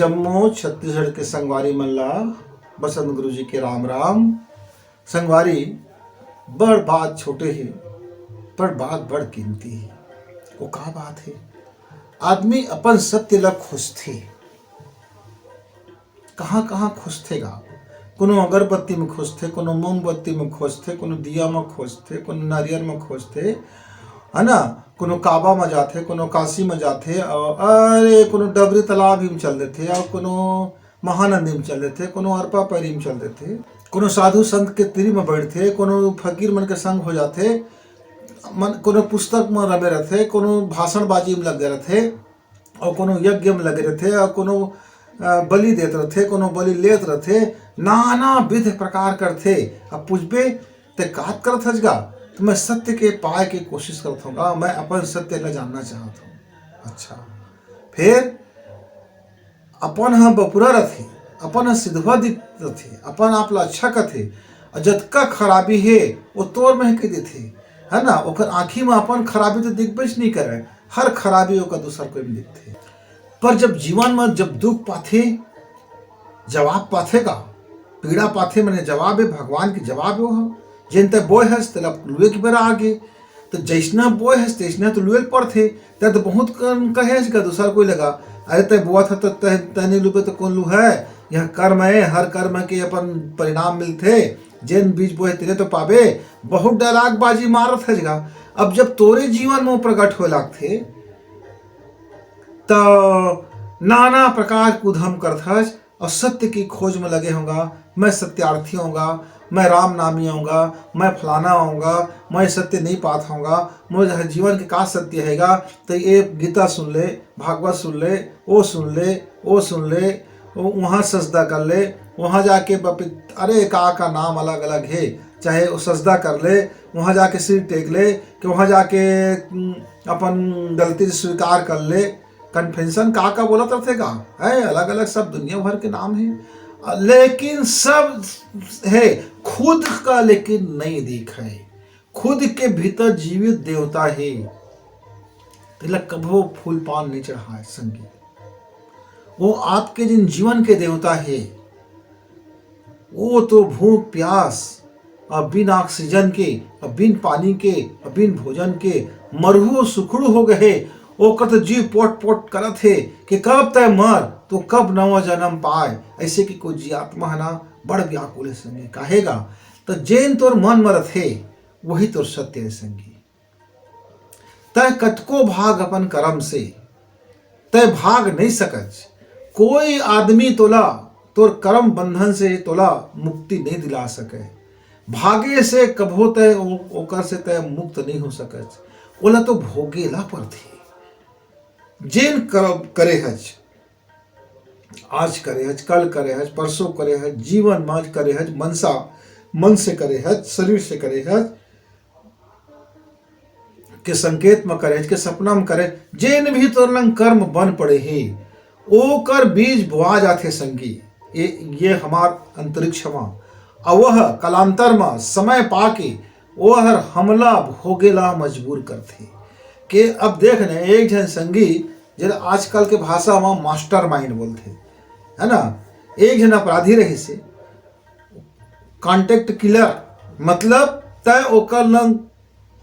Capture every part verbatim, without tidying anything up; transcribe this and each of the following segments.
जम्मो छत्तीसगढ़ के संगवारी मन ला बसंत गुरु जी के राम राम। संगवारी, बड़ बात छोटे हे, पर बात बड़ कीमती हे। वो का बात हे? आदमी अपन सत्य ला खोजथे। कहाँ-कहाँ खोजथे गा? कोनो अगरबत्ती में खोजथे, कोनो मोमबत्ती में खोजथे, कोनो दिया में खोजथे, कोनो नारियल में खोजथे, है ना? कोनो काबा में जाथे, कोनो काशी में जाथे, अउ अरे, कोनो डबरी तालाब ही में चल देथे, अउ कोनो महानदी में चल देथे, कोनो अरपा पैरी में चल देथे, कोनो साधु संत के तीरी में बैठथे, कोनो फकीर मन के संग हो जाथे, मन, कोनो पुस्तक में रमे रथे, कोनो भाषणबाजी में लगे रथे, अउ कोनो यज्ञ में लगे रथे, अउ कोनो, अ, बलि देत रथे, कोनो बलि लेत रथे, नाना विध प्रकार करथे। अब पूछबे, "ते कात करत हस गा?" तो मैं सत्य के पाए के कोशिश करत हूँ गा, मैं अपन सत्य ला जानना चाहत हूँ। अच्छा, फिर अपन ह बपुरा रथे, अपन ह सिधवा दिख रथे, अपन आप ला अच्छा कथे, अउ जतका खराबी हे, वो तोर में कह देथे, है ना? ओकर आँखी में अपन खराबी तो दिखबेच नहीं करे, हर खराबी ओकर दूसर कोई में दिखथे। पर जब जीवन में जब दुख पाथे, जवाब पाथे का, पीड़ा पाथे, माने जवाब हे, भगवान के जवाब हे वो ह। जेन तै बोए हस, तेला लुए के बेरा आगे। तो जैसना बोए हस, तैसना तो लुए ल पड़थे। तै तो बहुत कन कहे हस का दूसर कोई लगा, "अरे, तै बोआ था तो तै, तै नहीं लुबे तो कौन लू है?" यह कर्म हे, हर कर्म के अपन परिणाम मिलथे। जेन बीज बोए, तेने तो पाबे। बहुत dialogue बाजी मारत हस गा। अब जब तोरे जीवन में वो प्रकट होए लागथे, त नाना प्रकार के उधम करत हस अउ सत्य की खोज में लगे हूँ गा, मैं सत्यार्थी हूँ गा, मैं राम नामी हूँ गा, मैं फलाना हूँ गा, मैं सत्य नहीं पात हूँ गा, मोर जीवन के का सत्य हे गा? तो ये गीता सुन ले, भागवत सुन ले, वो सुन ले, वो सुन ले, वो वहाँ सजदा कर ले, वहाँ जाके बपि-, अरे का का नाम अलग अलग हे, चाहे वो सजदा कर ले, वहाँ जाके सिर टेक ले, कि वहाँ जाके, उम, अपन गलती स्वीकार कर ले। कन्फेशन का का बोलत रथे का, है अलग अलग सब दुनिया भर के नाम हे, लेकिन सब हे, खुद का लेकिन नहीं दिखे। खुद के भीतर जीवित देवता हे, तेला कभो फूल पान नहीं चढ़ाए संगी। वो आपके जिन जीवन के देवता हे, वो तो भूख प्यास, अब बिन ऑक्सीजन के, अब बिन पानी के, अब बिन भोजन के मरहू सुखड़ू हो गए हे। ओकर तो जीव पोट पोट करत हे कि कब तय मर तो कब नवा जन्म पाए। ऐसे कि कोई जीवात्मा है ना, बड़ व्याकुल हे संगी। काहेगा तो जेन तोर मन मरत हे, वही तोर सत्य हे संगी। तय कतको भाग अपन करम से, तय भाग नहीं सकच। कोई आदमी तोला, तोर करम बंधन से तोला मुक्ति नहीं दिला सके। भागे से कभो तय ओ-, ओकर से तय मुक्त नहीं हो सकच। ओला तो भोगे ला पड़थे। जेन करम करे हच, आज करे हच, कल करे हच, परसों करे हच, जीवन माज करे हच, मनसा, मन से करे हच, शरीर से करे हच, के संकेत म करे, के सपना म करे, जेन भी तोर लंग कर्म बन पड़े हे, ओकर बीज बोआ जाथे संगी। ये, ये हमार अंतरिक्ष म, अउ वह कालांतर म समय पाके ओहर हमला भोगे ला मजबूर करथे। के अब देख ने, एक झन संगी, जेला आजकल के भाषा म मास्टरमाइंड बोलथे, है ना, एक झन अपराधी रहिस हे, कॉन्ट्रैक्ट किलर, मतलब तय ओकर लंग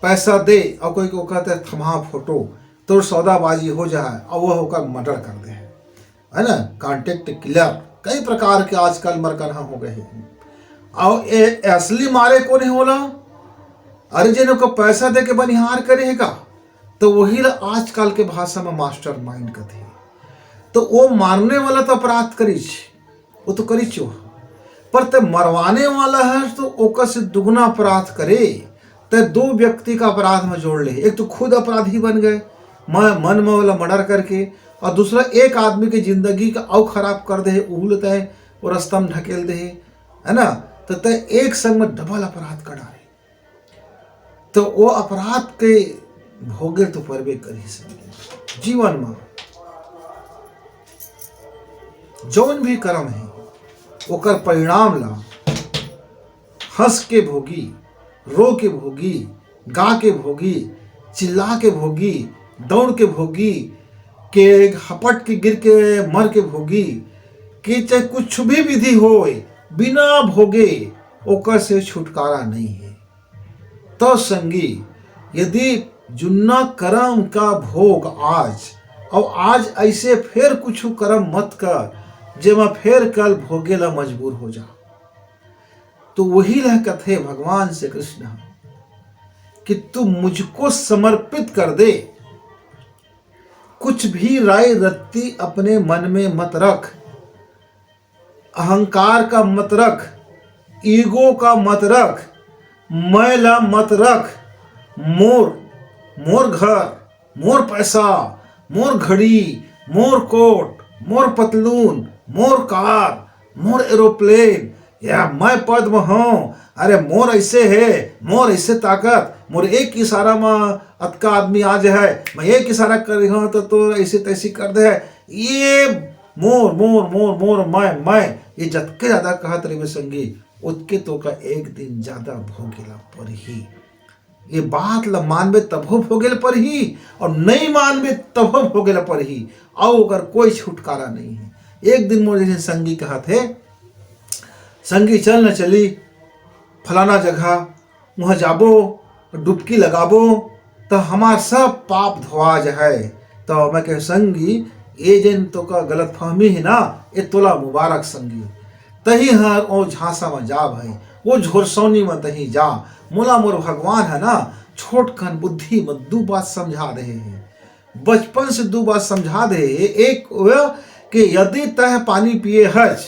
पैसा दे अउ कोई के ओकर तय थमा फोटो, तोर सौदाबाजी हो जाए अउ वह ओकर मर्डर कर दे, है ना। कॉन्ट्रैक्ट किलर कई प्रकार के आजकल मरकनहा हो गए हे। अउ ए असली मारे कोन हे ओला? अरे जेन ओकर पैसा दे के बनिहार करे हे का, तो वही ला आजकल के भाषा में मास्टरमाइंड कथे। तो वो मारने वाला तो अपराध करिस, वो तो करिच ओ, पर ते मरवाने वाला है तो ओकर से दुगुना अपराध करे। ते दो व्यक्ति का अपराध में जोड़ ले, एक तो खुद अपराधी बन गए, मैं मन में वाला मर्डर करके, और दूसरा एक आदमी की जिंदगी का अउ खराब कर दे, उहू ले तय वो रास्ता में ढकेल दे, है ना। तो ते एक संग में डबल अपराध कर डारे। तो वो अपराध के भोगे तो परबे करही संगी। जीवन में जौन भी कर्म हे, ओकर परिणाम ला हंस के भोगी, रो के भोगी, गा के भोगी, चिल्ला के भोगी, दौड़ के भोगी, के हपट के गिर के मर के भोगी, कि चाहे कुछ भी विधि होय, बिना भोगे ओकर से छुटकारा नहीं है। तो संगी, यदि जुन्ना कर्म का भोग आज, और आज ऐसे फेर कुछ कर्म मत कर, जेमा फेर कल भोगे ला मजबूर हो जा। तो वही ला कथे भगवान श्री कृष्ण कि तू मुझको समर्पित कर दे, कुछ भी राय रत्ती अपने मन में मत रख, अहंकार का मत रख, ईगो का मत रख, मैं ला मत रख। मोर, मोर घर, मोर पैसा, मोर घड़ी, मोर कोट, मोर पतलून, मोर कार, मोर एरोप्लेन, या मैं पद्म हूँ। अरे मोर ऐसे है, मोर ऐसे ताकत, मोर एक इशारा में अतका आदमी आ जाए, मैं एक इशारा करी हूँ तो तोर ऐसे तैसी कर दे है। ये मोर, मोर, मोर, मोर, मैं, मैं, ये जतके ज्यादा कहत रहिबे संगी, ओतके तोका एक दिन ज्यादा भोगे ला परही। ये बात ला मानबे तभो भोगे ला परही, और नहीं मानबे तभो भोगे ला परही। अउ ओकर कोई छुटकारा नहीं है। एक दिन मोर जैसे संगी कहत हे, "संगी चल न चली फलाना जगह, वहाँ जाबो, डुबकी लगाबो, त हमार सब पाप धोआ जाए।" तो मैं कहे, "संगी, ये जेन तोका गलतफहमी है ना, ये तोला मुबारक संगी। तही हर ओ झांसा में जा भाई, वो झोरसौनी में तही जा। मोला मोर भगवान है ना, छोटकन बुद्धि में दू बात समझा दे हे। बचपन से दू बात समझा दे हे। एक वह कि यदि तह पानी पिए हच,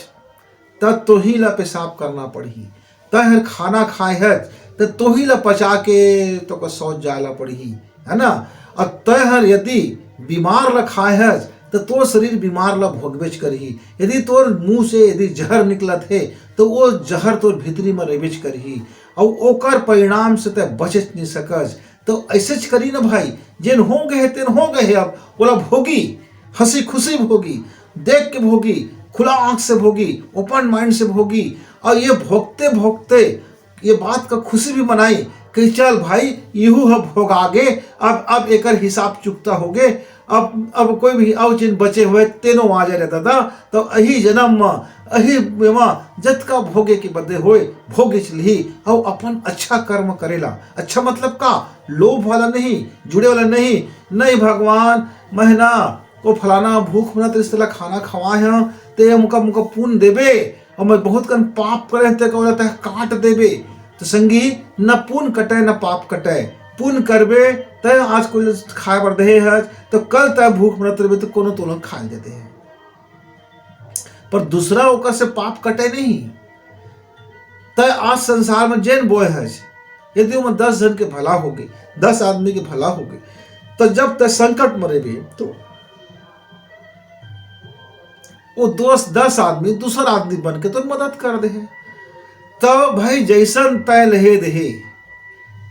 त तोही ला पेशाब करना पड़ही। तैं हर खाना खाए हच, त तोही ला पचा के तोका शौच जाए ला पड़ही, है ना? और तैं हर यदि बीमार ला खाए हच, त तोर शरीर बीमार ला भोगबेच करही। यदि तोर मुंह से यदि जहर निकलत हे, त वो जहर तोर भीतरी में रहिबेच करही। और ओकर परिणाम से तैं बचेच नहीं सकच। तो ऐसेच करी ना भाई, जेन हो गए हे, तेन हो गए हे, अब ओला भोगी, हंसी खुशी भोगी, देख के भोगी, खुला आंख से भोगी, ओपन माइंड से भोगी। और ये भोगते भोगते ये बात का खुशी भी मनाई कि चल भाई, इहू ह भोग आगे, अब, अब एकर हिसाब चुकता होगे, अब, अब कोई भी अउ जेन बचे हुए तेनो आ जाए रे दादा। तो अही जन्म में, अही में जतका भोगे के बदे होए, भोगेच लिही। अउ अपन अच्छा कर्म करेला, अच्छा मतलब का, लोभ वाला नहीं, जुड़े वाला नहीं। नहीं भगवान, मैं ना वो फलाना भूख मरत रिहिस तेला खाना खवाए हंव, ते मोका, मोका पुन देबे, और मैं बहुत कन पाप करे हंव, ते का ओला तैं काट देबे। तो संगी, न पुन कटे न पाप कटे। पुन करबे, तैं आज कोई खाए बर देहे हच, तो कल तैं भूख मरत रहिबे तो कोनो तोला खाए दे दे। पर दूसरा ओकर से पाप कटे नहीं। तैं आज संसार में जेन बोए हच, यदि ओमा दस जन के भला होगे, दस आदमी के भला होगे, तो जब तैं संकट में रहिबे, तो वो दस, दस आदमी दूसर आदमी बन के तोर मदद कर देहे। तो भाई, जैसन तैं लेहे देहे,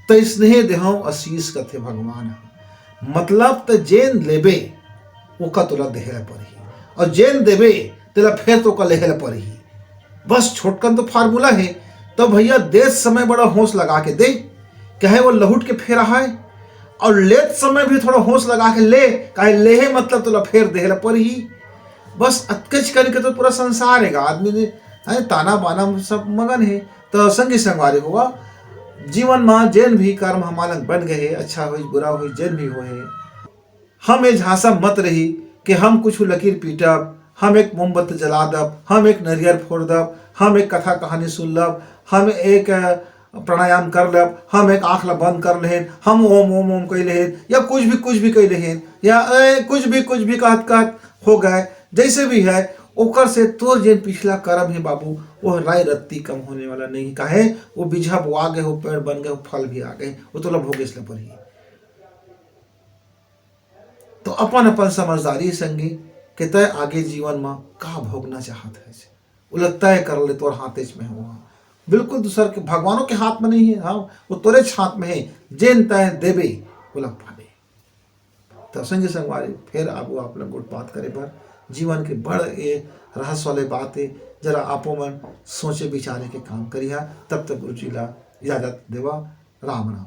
तैसने देहंव आशीष, कथे भगवान ह। मतलब, तैं जेन लेबे, ओका तोला देहे ला परही, और जेन देबे, तेला फेर तोका लेहे ला परही। बस छोटकन तो फार्मूला हे। तो भैया, देत समय बड़ा होश लगा के दे, काहे वो लहुट के फेर आए, और लेत समय भी थोड़ा होश लगा के ले, काहे लेहे मतलब तोला फेर देहे ला परही। बस अतकेच करके तो पूरा संसार हे गा, आदमी ने, है, ताना बाना में सब मगन हे। तो संगी संगवारी हो, जीवन में जेन भी कर्म हमार लंग बन गए हे, अच्छा होइस, बुरा होइस, जेन भी होए हे, हम ये झांसा मत रही कि हम कुछ लकीर पीटब, हम एक मोमबत्ती जला दब, हम एक नरियर फोड़ दब, हम एक कथा कहानी सुन लब, हम एक, अ, प्राणायाम कर लब, हम एक आंख ला बंद कर लेहेन, हम ओम ओम ओम कह लेहेन, या कुछ भी, कुछ भी कह लेहेन, या, ए, कुछ भी, कुछ भी कहत कहत हो गए, जैसे भी है, ओकर से तोर जेन पिछला कर्म हे बाबू, वो राई रत्ती कम होने वाला नहीं। काहे? वो बीजहा बोआ गए हो, पेड़ बन गए हो, फल भी आ गए, वो तोला भोगेच ला परही। तो अपन अपन समझदारी संगी, के तय आगे जीवन में का भोगना चाहत है, वो लगता है कर ले, तोर हाथेच में हो। बिल्कुल दूसर के, भगवानों के हाथ में नहीं है, हाँ, वो तोरेच हाथ में है। जेन तय देबे, वो लग पाबे। तो संगी संगवारी, फेर आबो आप लोग गोठ बात करे बर। जीवन के बड़ ये रहस्य वाले बात है, जरा आपो मन सोचे विचारे के काम करिहा। तब तक गुरु जी ला इजाजत देवा। राम राम।